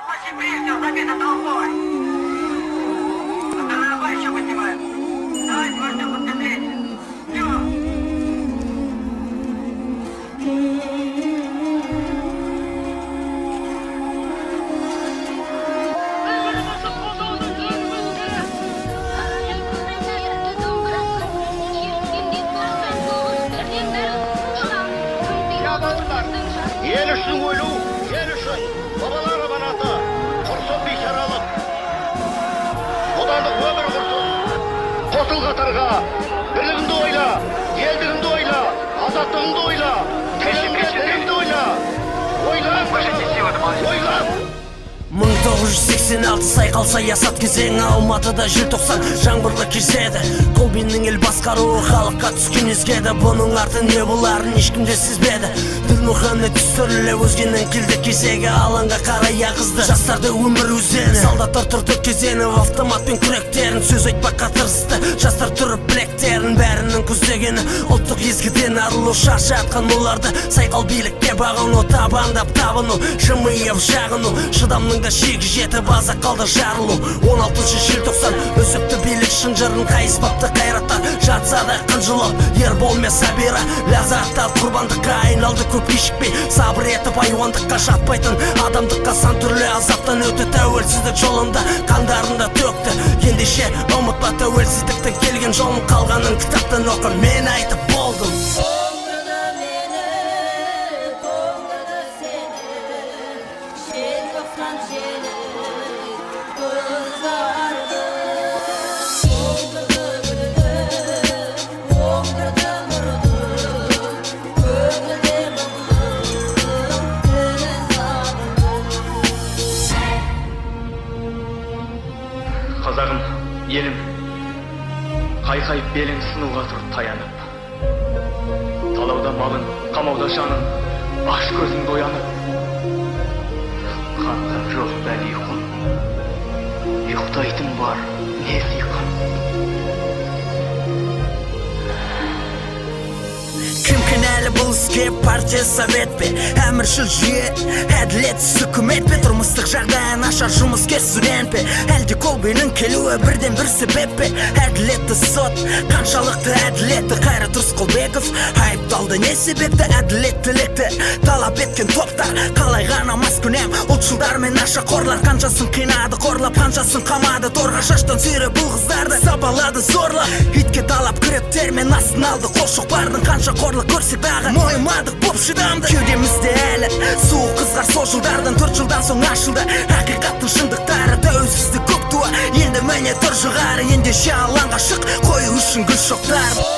Площадь Брежнева забита толпой. Со стороны Абая еще поднимают. Давайте мы ждем подкрепления. Все. Ел үшін өлу, ел үшін бабалар аманаты, құрсын бейшаралық. Бодандық өмір құрсын. Қосыл қатарға, бірлігіңді ойла, елдігіңді ойла, азаттығыңды ойла, тіліңді, дініңді ойла. Ойла, ойла. 1986 сайқал саясат кезеңі, Алматыда желтоқсан жаңбырлы кезеді. Колбиннің ел басқаруы халыққа түскен езгеді. Бұның арты не боларын ешкім де сезбеді. Дінмұхаммед түсіріле өзгенің келді кезегі. Алаңға қарай ағызды жастарды өмір өзені. Солдаттар тұрды кезеніп автоматпен күректерін. Сөз айтпаққа тырысты жастар тұрып білектерін. Бәрінің көздегені ұлттық езгіден арылу. Шаршатқан оларды сайқал билікке бағыну. Табандап табыну, жымиып жағыну. Шыдамның да шегі жетіп аза қалды жарылу. 16 желтоқсан үзіпті билік шынжырын. Қайыспапты қайраттар жатса да қынжылып. Ербол мен Сабира ләззаттар құрбандыққа айналды көп кешікпей. Сабыр етіп айуандыққа жатпайтын адамдыққа сан түрлі азаптан өтті. Тәуелсіздік жолында қандарын да төкті. Ендеше ұмытпа тәуелсіздіктің келген жолын, қалғанын кітаптан оқы, мен айтып болдым. Қазағым, елім, қайқайып белің сынуға тұр таянып. Талауда малың, қамауда жаның, аш көзіңді оянып. Қанған жоқ бәл ұйқым, ұйықтайтын бар не сиқым. Кім кінәлі бұл іске, партия, совет пе? Әміршіл жүйе, әділетсіз үкімет пе? Тұрмыстық жағдайы нашар жұмыскер студент пе? Әлде Колбиннің келуі бірден бір себеп пе? Әділетті сот, қаншалықты әділетті? Қайрат Рысқұлбеков айыпталды не себепті? Әділеттілікті талап еткен топтар қалай ғана маскүнем ұлтшылдар мен нашақорлар қаншасын қинады қорлап, қаншасын қамады торға, шаштан сүйреп бұл қыздарды сабалады зорлап. Итке талап күректермен астын алды қол шоқпардың, қанша қорлық көрсек дағы мойымадық боп шыдамды. Кеудемізде әлі суық қызғар сол жылдардан. 4 жылдан соң ашылды ақиқаттың шындықтары. Тәуелсіздік көк туы енді міне тұр жоғары. Ендеше алаңға шық қою үшін гүл шоқтарын.